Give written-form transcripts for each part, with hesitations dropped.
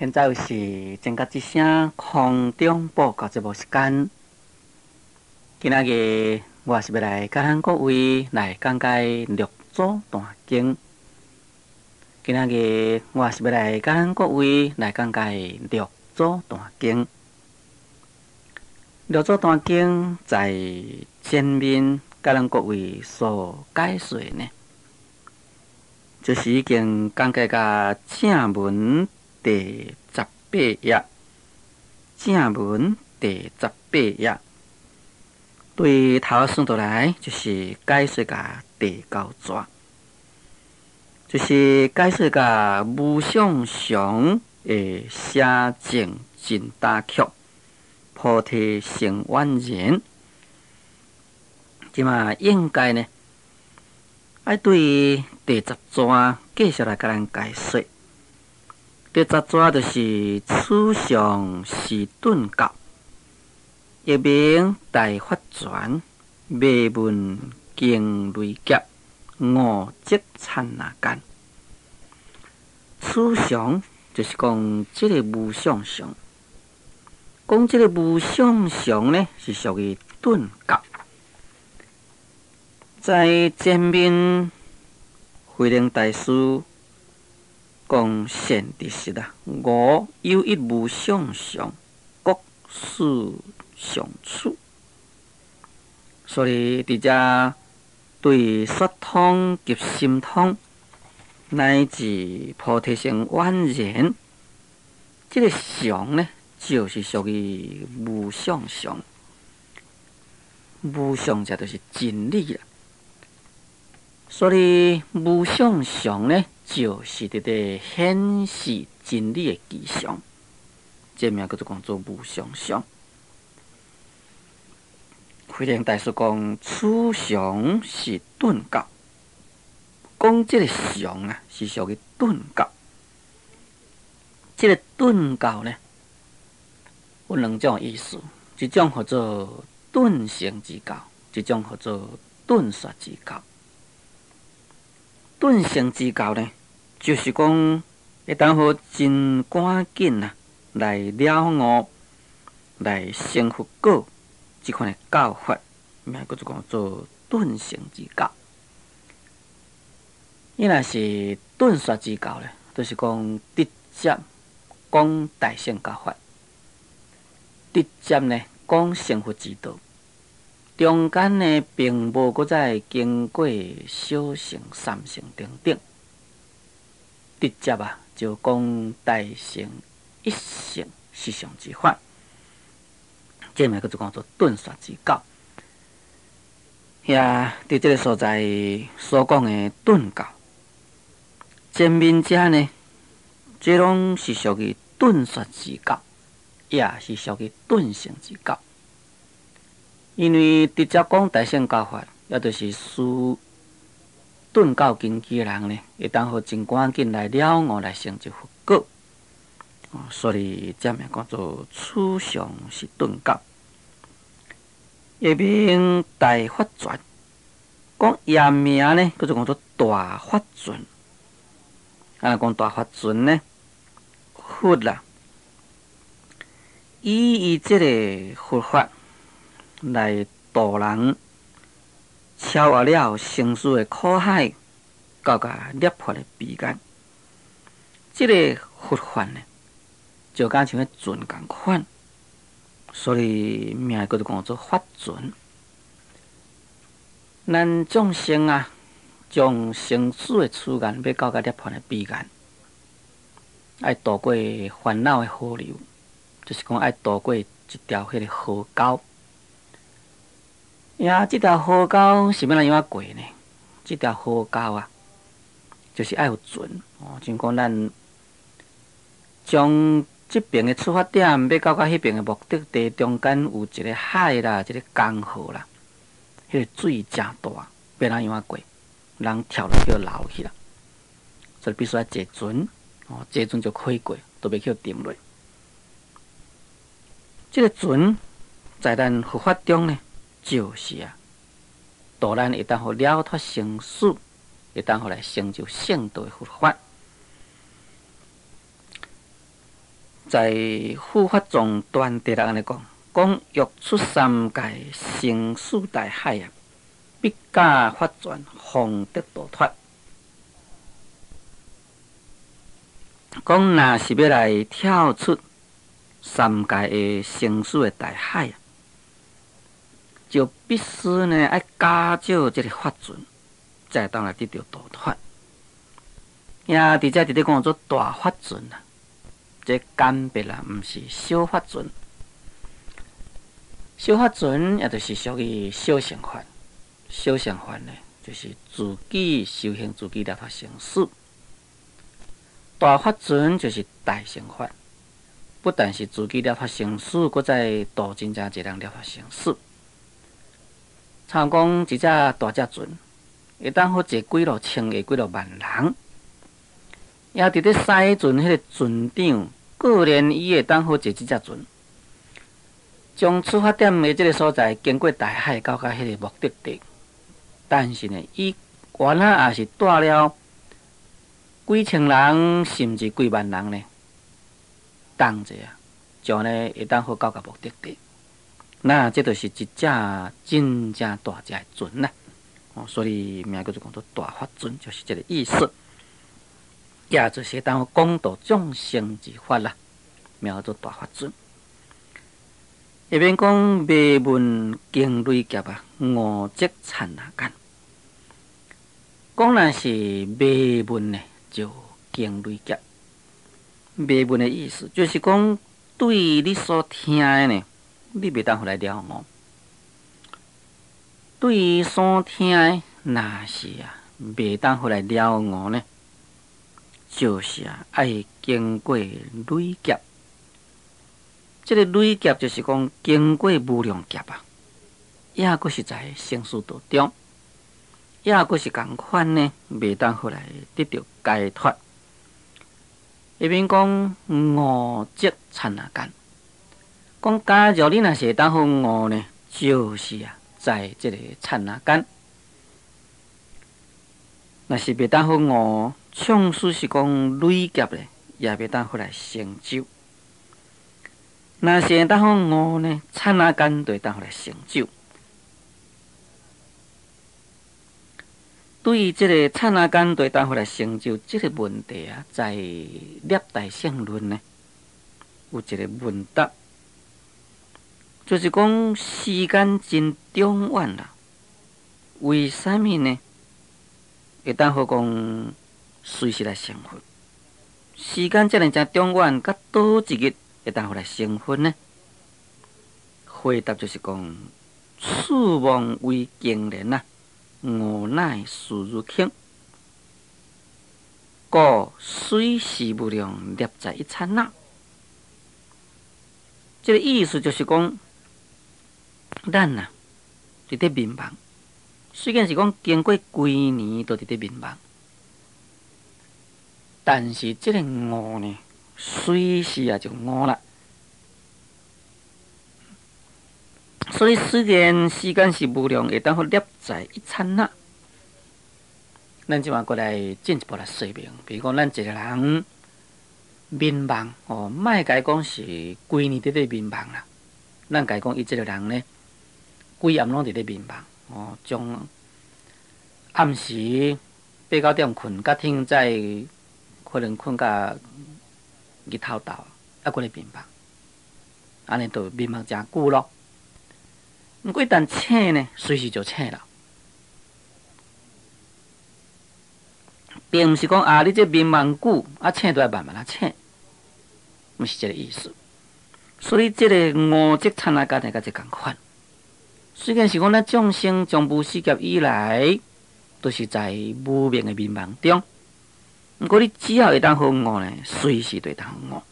現在是正覺之聲空中報告節目時間。今仔日我是欲來共咱各位來講解六祖壇經。今仔日我是欲來共咱各位來講解六祖壇經。六祖壇經在前面共咱各位所解說呢，就是已經講解到正文第十八頁，正文第十八頁，對頭算倒來就是解說到第九逝，就是解說到無相常的寫證證大曲，菩提成宛然。這馬應該呢，愛對第十逝繼續來共咱解說。第十逝就是此相是頓教，譯名大法船，未聞驚雷劫，悟即剎那間。此相就是講這个無相常，講這个無相常呢是屬於頓教。在前面慧能大師講善知識啊，吾有一無相常，國事常處。所以佇遮對說通及心通，乃至菩提成宛然，這个常呢，就是屬於無相常。無相者就是真理啦。所以無相常呢，就是佇咧顯示真理的吉祥，這名叫做講做無相常。慧能大師講，此常是頓教，講這个常啊是屬於頓教。這个頓教呢，有兩種意思，一種號做頓成之教，一種號做頓說之教。頓成之教呢，就是講會當予真趕緊啊，來了悟、來成佛果這款的教法，名叫做講做頓成之教。伊若是頓說之教咧，就是講直接講大乘教法，直接呢講成佛之道。中間呢，並無閣再經過小乘、三乘等等，直接啊就講大乘一乘實相之法，這名叫做講做頓說之教。遐佇這个所在所講的頓教，前面遮呢，這攏是屬於頓說之教，也是屬於頓成之教。因為直接講大乘教法，也就是使頓教根基的人呢，會當予真趕緊來了悟，來成就佛果。所以這名叫做此相是頓教，譯名大法船，講譯名呢，叫做講做大法船。啊，講大法船呢，佛啦，以伊這个佛法來渡人，超越了生死的苦海，到達涅槃的彼岸。這个佛法呢，就敢像彼船仝款，所以名叫做講做法船。咱眾生啊，從生死的此岸，欲到達涅槃的彼岸，愛渡過煩惱的河流，就是講愛渡過一條彼个河溝。呀，這條河溝是欲按怎樣過呢？這條河溝啊，就是愛有船哦。像講咱將這爿的出發點，欲到彼爿的目的地，中間有一个海啦，一个江河啦，彼个水誠大，欲按怎樣過？人跳落去就流去啦，所以必須愛坐船哦，坐船就可以過，都袂去沉落。這个船在咱佛法中呢，就是啊，渡咱會當予了脫生死，會當予來成就聖道的佛法。在護法藏端地來按呢講，講欲出三界生死大海啊，必假法船方得度脫。講若是欲來跳出三界的生死的大海啊，就必須呢愛假借這个法船，才會當來得著度脫。也佇遮佇咧講做大法船啊，這簡別啦，毋是小法船。小法船也就是屬於小乘法，小乘法呢，就是自己修行自己了脫生死。大法船就是大乘法，不但是自己了脫生死，閣再度真正濟人了脫生死。親像講一隻大隻船，會當好坐幾落千個、幾落萬人。也佇咧駛船彼个船長，個人伊會當好坐這隻船，將出發點的這个所在經過大海到達彼个目的地。但是呢，伊原來也是帶了幾千人，甚至幾萬人呢，同齊啊，就呢會當好到達目的地。那這就是一隻真正大隻的船啦。哦，所以名叫做講做大法船，就是這个意思。也就是當廣度眾生之法啦，名叫做大法船。下面講迷聞經累劫啊，悟即剎那間。講若是迷聞呢，就經累劫。迷聞的意思就是講，對你所聽的呢，你袂當予來了悟。對所聽的，若是啊，袂當予來了悟呢，就是啊，愛經過累劫。這个累劫就是講經過無量劫啊，抑閣是在生死道中，抑閣是仝款呢，袂當予來得著解脫。下面講悟即剎那間，講假如你若是會當予悟呢，就是啊，在這个剎那間，若是袂當予悟，縱使是講累劫咧，也袂當予來成就。若是會當予悟呢，剎那間就會當予來成就。對於這个剎那間就會當予來成就這个問題啊，在《攝大乘論》呢，有一个問答，就是講時間真長遠啦，為啥物呢？會當予講隨時來成佛？時間遮爾誠長遠，佮佗一日會當予來成佛呢？回答就是講，次望為經年啊，悟乃時日頃，故隨時無量攝在一剎那。這个意思就是講，咱啊，佇咧眠夢，雖然是講經過幾年都佇咧眠夢，但是這个悟呢，隨時啊就悟啦。所以雖然時間是無量，會當予攝在一剎那。咱這馬閣來進一步來說明，比如講，咱一个人眠夢哦，莫共伊講是規年佇咧眠夢啦。咱共伊講，伊這个人呢，規暗攏佇咧眠夢哦，從暗時八九點睏，到天早可能睏到日頭斗，猶閣咧眠夢，按呢就眠夢誠久咯。毋過一旦醒呢，隨時就醒啦，並毋是講啊，你這眠夢久啊，醒都愛慢慢仔醒，毋是這个意思。所以這个悟即剎那間會佮這仝款。雖然是講咱眾生從無始劫以來，都是在無明的眠夢中，毋過你只要會當予悟呢，隨時都會當予悟。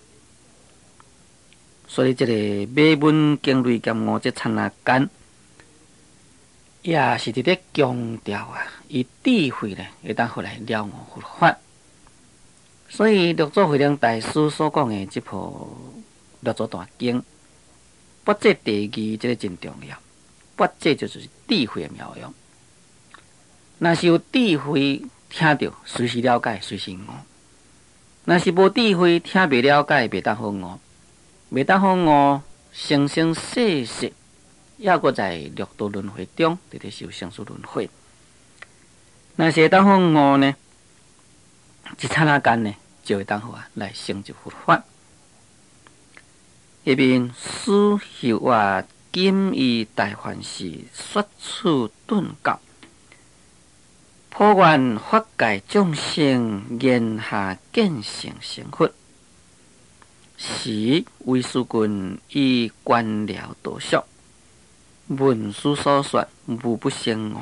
所以這个迷聞經累劫悟即剎那間，也是佇咧強調啊，以智慧呢，會當予來了悟佛法。所以六祖慧能大師所講的這部六祖壇經，跋這第二，這个真重要。跋這就是智慧的妙用。若是有智慧，聽著隨時了解，隨時悟；若是無智慧，聽袂了解，袂當予悟。袂當予悟生生世世，猶閣在六道輪迴中，佇咧受生死輪迴。若是會當予悟呢，一剎那間呢，就會當予啊來成就佛法。下面師後話今於大梵寺說此頓教，普願法界眾生言下見性成佛。時唯識君以官僚道俗，聞師所說，無不生悟。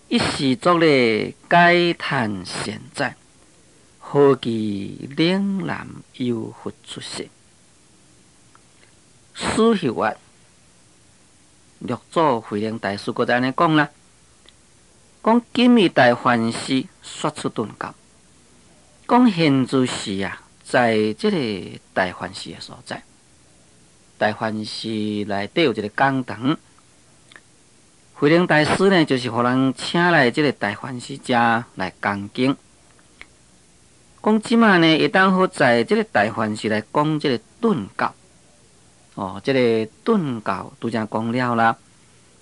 一時作禮，解嘆善哉，何其嶺南有佛出世。師後話，六祖慧能大師閣再按呢講啦，講今於大梵寺說此頓教，講現在時啊，在這個大梵寺的所在，大梵寺內底有一個講堂，慧能大師呢，就是予人請來這個大梵寺遮來講經。講這馬呢，會當好在這個大梵寺來講這個頓教。哦，這個頓教拄才講了啦，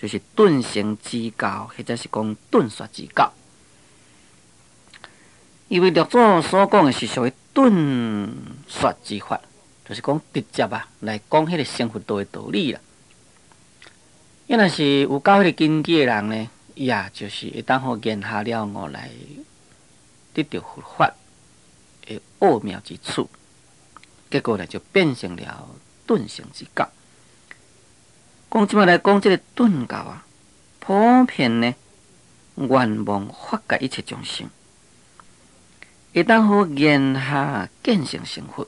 就是頓成之教，或者是講頓說之教。因為六祖所講的是屬於頓說之法，就是講直接啊來講彼個成佛道的道理啦。伊若是有夠彼個根基的人呢，伊也就是會當予言下了悟來得著佛法的奧妙之處，結果呢就變成了頓成之教。講這馬來講這個頓教啊，普遍呢願望法界一切眾生，會當予言下見性成佛。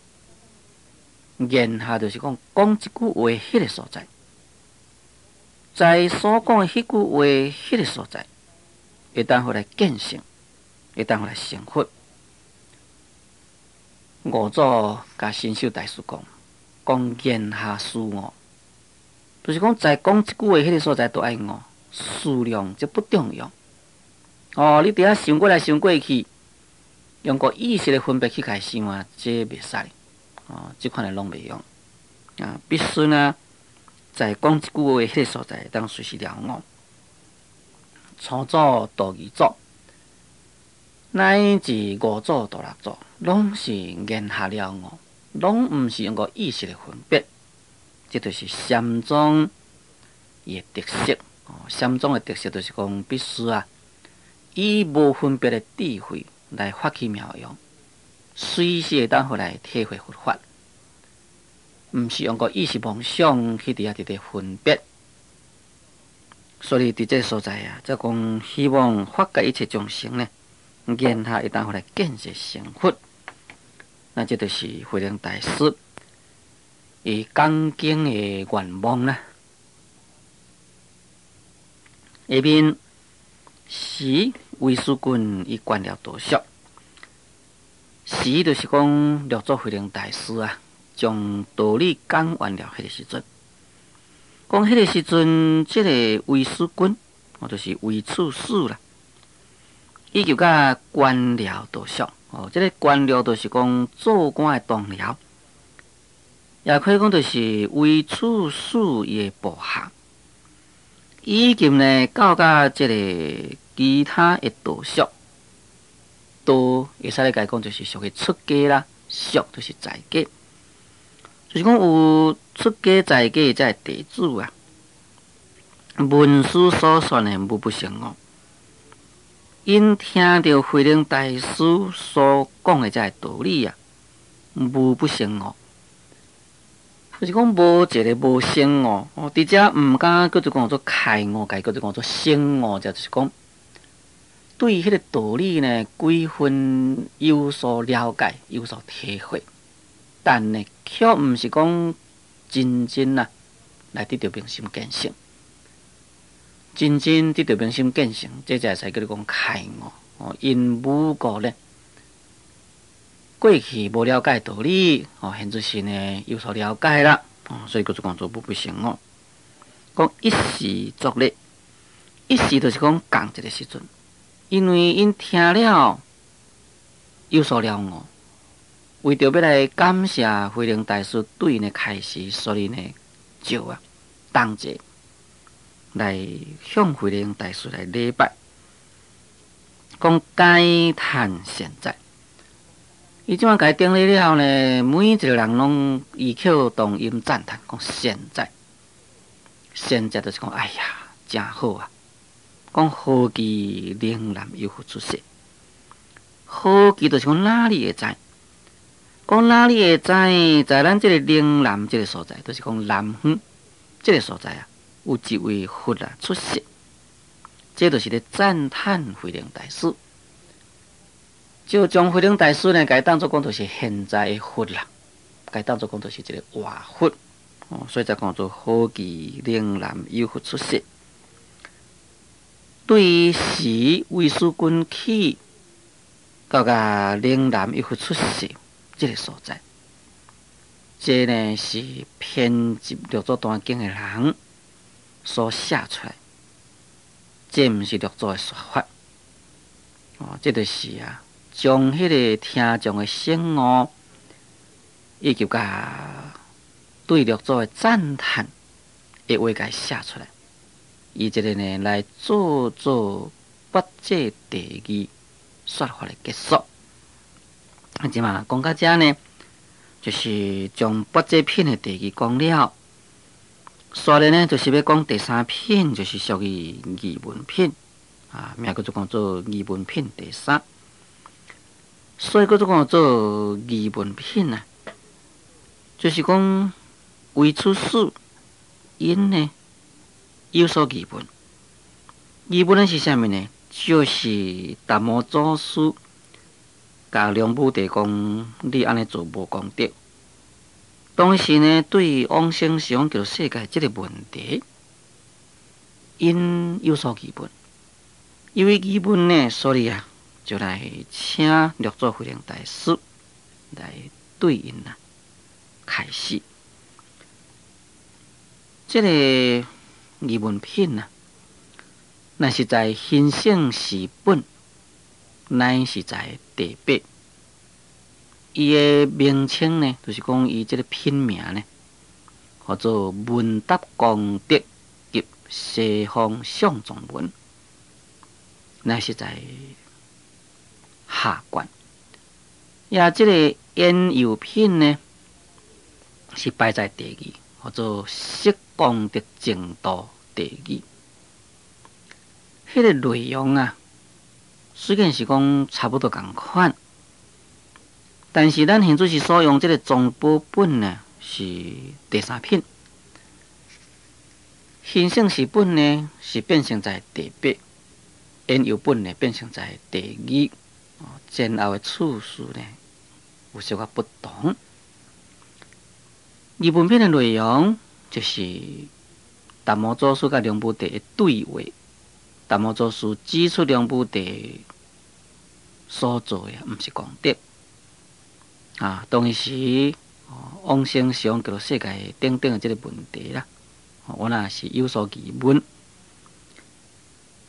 言下就是講講一句話，彼個所在，在所講的彼句話，彼個所在，會當予來見性，會當予來成佛。五祖共神秀大師講，講言下思悟，就是講在講一句話彼個所在都愛悟，思量這不重要。哦，你佇遐想過來想過去，用個意識的分別去共想啊，這袂使。哦，這款的攏袂用。啊，必須呢，在講一句話彼個所在，當隨時了悟。初祖到二祖，乃至五祖到六祖，攏是言下了悟，攏毋是用個意識的分別。這就是禪宗伊的特色。哦，禪宗的特色就是講必須啊，以無分別的智慧來發起妙用，隨時會當予來體會佛法，毋是用個意識妄想去佇遐佇咧分別。所以佇這個所在啊，則講希望法界一切眾生呢，言下會當予來見性成佛。那這就是慧能大師伊講經的願望啦。下面時唯識君以觀了道俗，時就是講六祖慧能大師啊，將道理講完了彼個時陣，講彼個時陣，這個唯識君，哦，就是唯識師啦，以及佮官僚道俗，哦，這個官僚就是講做官的同僚，也可以講就是唯識師伊的部下，以及呢，到佮這個其他的道俗，道會使來講就是屬於出家啦，俗就是在家，就是講有出家在家這个弟子啊，聞師所說的無不成悟，𪜶聽著慧能大師所講的這个道理啊，無不成悟，就是講無一个無成悟哦。佇遮毋敢叫做講做開悟，共叫做講做醒悟，這就是講對彼个道理呢，幾分有所了解，有所體會，但呢，卻毋是講真正啊來得著明心見性，真正得著明心見性，這才會使叫你講開悟哦。𪜶無過呢，過去無了解道理哦，現在是呢有所了解啦，哦，所以叫做講做無不成悟。講一時作禮，一時就是講仝一個時陣，因為𪜶聽了有所了悟，為著欲來感謝慧能大師對𪜶的開示，所以呢，就啊同齊來向慧能大師來禮拜，講感嘆善哉。伊這擺共伊頂禮了後呢，每一个人攏異口同音讚嘆，講善哉，善哉就是講哎呀，誠好啊！講何其嶺南有佛出世，何其就是講哪裡會知？講哪裡會知？在咱這个嶺南這个所在，就是講南方這个所在啊，有一位佛啊出世，這就是咧讚嘆慧能大師。就將慧能大師呢，共伊當做講就是現在的佛啦，共伊當做講就是一个活佛，哦，所以才講做何其嶺南有佛出世。對時唯師君去到共嶺南有佛出世這个所在，這呢是編輯六祖壇經的人所寫出來，這毋是六祖的說法，哦，這就是啊。將彼个聽眾的醒悟，以及佮對六祖的讚嘆的話，共伊寫出來，以這个呢來做做跋這第二說法的結束。啊，這馬講到遮呢，就是將跋這品的第二講了。紲來呢，就是欲講第三品，就是屬於疑問品，啊，名叫做講做疑問品第三。所以閣做講做疑問品啊，就是講唯出世𪜶呢有所疑問，疑問的是啥物呢？就是達摩祖師共梁武帝講，你按呢做無功德。當時呢，對往生西方極樂世界這个問題，𪜶有所疑問。因為疑問呢，所以啊，就來請六祖慧能大師來對𪜶啊開示。這个疑問品啊，若是在興盛寺本，乃是在第八。伊的名稱呢，就是講伊這个品名呢，號做問答功德及西方相狀文，乃是在下卷。也這个緣由品呢，是排在第二，號做釋功德淨土第二。彼个內容啊，雖然是講差不多仝款，但是咱現在是所用這个宗寶本呢，是第三品。興盛寺本呢，是變成在第八；緣由本呢，變成在第二。前後的次序呢，有小可不同。疑問品的內容就是達摩祖師佮梁武帝的對話。達摩祖師指出梁武帝所做的毋是功德啊，當時往生西方極樂世界等等的這个問題啦，我若是有所疑問。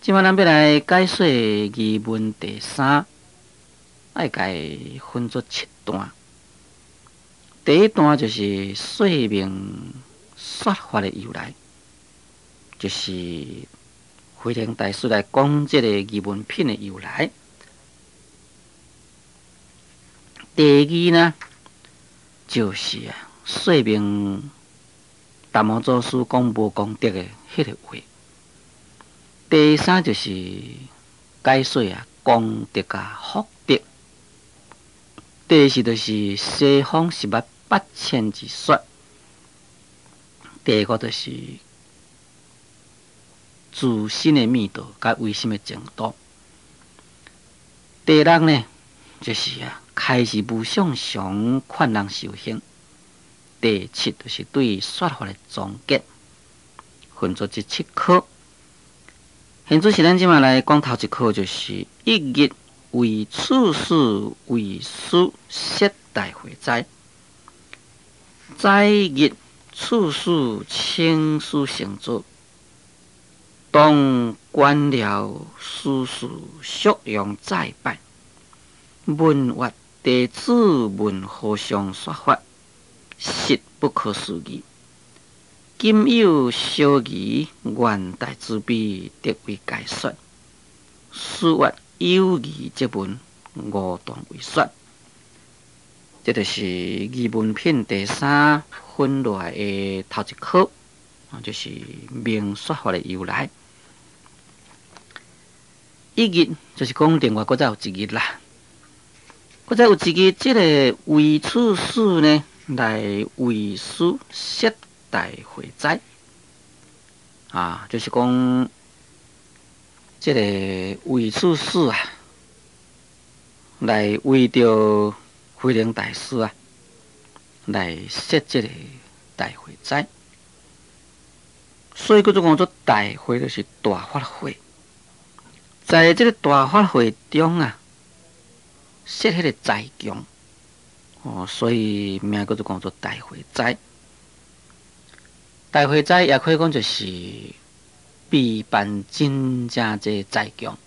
這擺咱欲來解說疑問第三，愛共伊分做七段。第一段就是說明說法的由來，就是慧能大師來講這个疑問品的由來。第二呢，就是啊，說明達摩祖師講無功德的彼个話。第三就是解說啊，功德佮福德。第四就是西方十萬八千之說。第五就是自心的密道佮唯心的淨土。第六呢，就是啊，開示無相常勸人修行。第七就是對說法的總結，分做這七科。現在是咱這擺來講頭一科，就是一日為處事為師設大會哉，載日處事請師成做，當官僚事事肅仰再拜，文樂弟子問和尚說法，實不可思議。今有小兒願大慈悲，得為解說。師曰：有疑則問，吾當為說。這就是疑問品第三分內的頭一科，就是明說法的由來。一日就是講另外閣再有一日啦，閣再有一日，這个維持師呢來為師設大會齋，啊，就是講這个維持師啊，來為著慧能大師啊，來設這个大會齋，所以叫做講做大會，就是大法會。在這个大法會中啊，設彼个齋供，哦，所以名叫做講做大會齋。大會齋也可以講就是備辦真正濟齋供，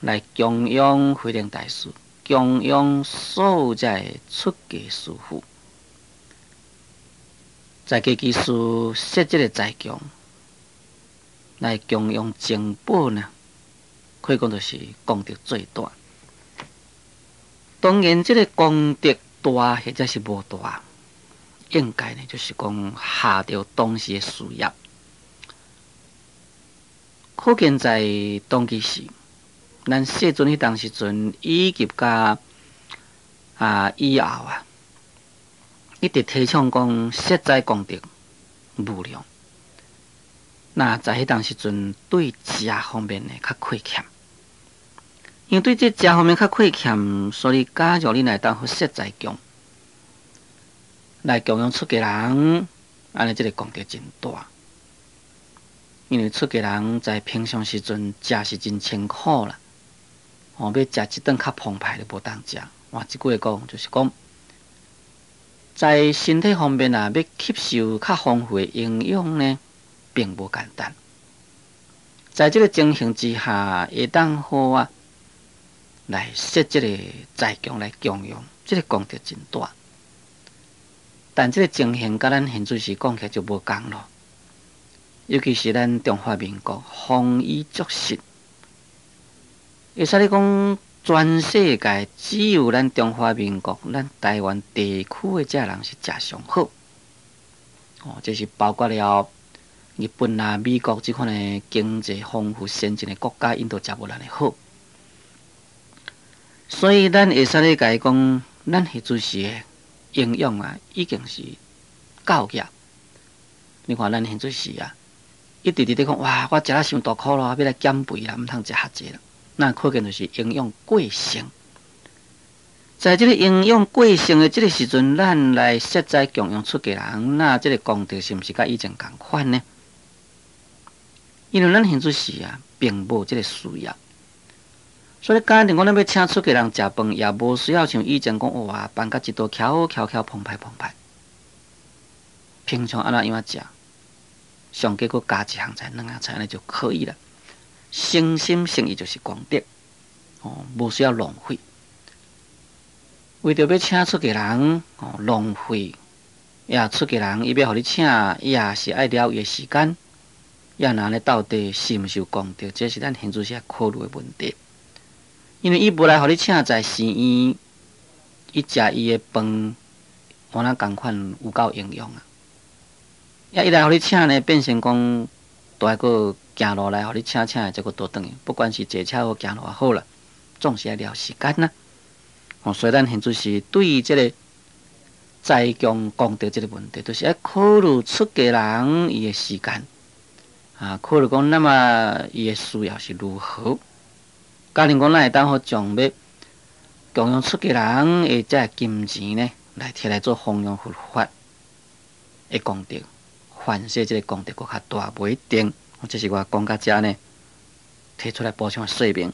來供養慧能大師，供養所有遮的出家師父，在家居士設這个齋供，來供養珍寶呢，可以講就是功德最大。當然，這个功德大或者是無大，應該呢就是講合著當時的需要。可見在當其時，咱世尊彼當時陣，以及佮以後啊，一直提倡講設齋功德無量。那在彼當時陣，對食方面呢較虧欠，因為對這食方面較虧欠，所以假如你來當好設齋供，來供養出家人，按呢這个功德真大。因為出家人在平常時陣食是真清苦啦，哦，欲食一頓較澎湃都無當食。換一句話講，就是講，在身體方面啊，欲吸收較豐富的營養呢，並無簡單。在這个情形之下，會當好啊，來設這个齋供來供養，這个功德真大。但這个情形佮咱現在是講起來就無仝囉。尤其是咱中華民國豐衣足食，會使你講全世界只有咱中華民國、咱台灣地區的遮人是食上好。哦，這是包括了日本啊、美國這款的經濟豐富先進的國家，𪜶都食無咱的好。所以咱會使咧共伊講，咱彼陣時的營養啊，已經是夠額。你看咱彼陣時啊，一直佇咧講，哇！我食了傷大苦囉，欲來減肥啦，毋通食遐濟啦。那可見就是營養過剩。在這个營養過剩的這个時陣，咱來設齋供養出家人，那這个功德是毋是佮以前仝款呢？因為咱現陣時啊，並無這个需要，所以假定講咱欲請出家人食飯，也無需要像以前講，哇，辦甲一桌翹翹翹澎湃澎湃。平常按怎樣仔食，上加閣加一項菜、兩項菜，按呢就可以了。誠心誠意就是功德，哦，無需要浪費。為著欲請出家人，哦，浪費，也出家人伊欲予你請，伊也是愛了伊的時間。也若按呢到底是毋是有功德？這是咱現陣時愛考慮的問題。因為伊無來予你請在寺院，伊食伊的飯，無哪仝款有夠營養啊！啊，伊來予你請呢，變成講都愛閣行路來予你請請的，才閣倒轉去。不管是坐車好，行路也好啦，總是愛了時間啦。哦，所以咱現陣時對這个齋供功德這个問題，就是愛考慮出家人伊的時間。啊，考慮講，那麼伊的需要是如何？假如講咱會當予將欲供養出家人的這个金錢呢，來提來做弘揚佛法的功德，反說這个功德閣較大，無一定。這是我講到遮呢，提出來補充的說明。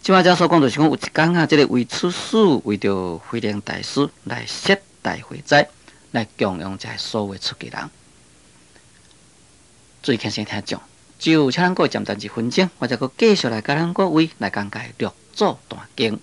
這擺遮所講就是講，有一工啊，這个維持師為著慧能大師來設大會齋，來供養這所有出家人。注意輕聲聽講，就請咱各位暫停一分鐘，我再閣繼續來佮咱各位來講解六祖壇經。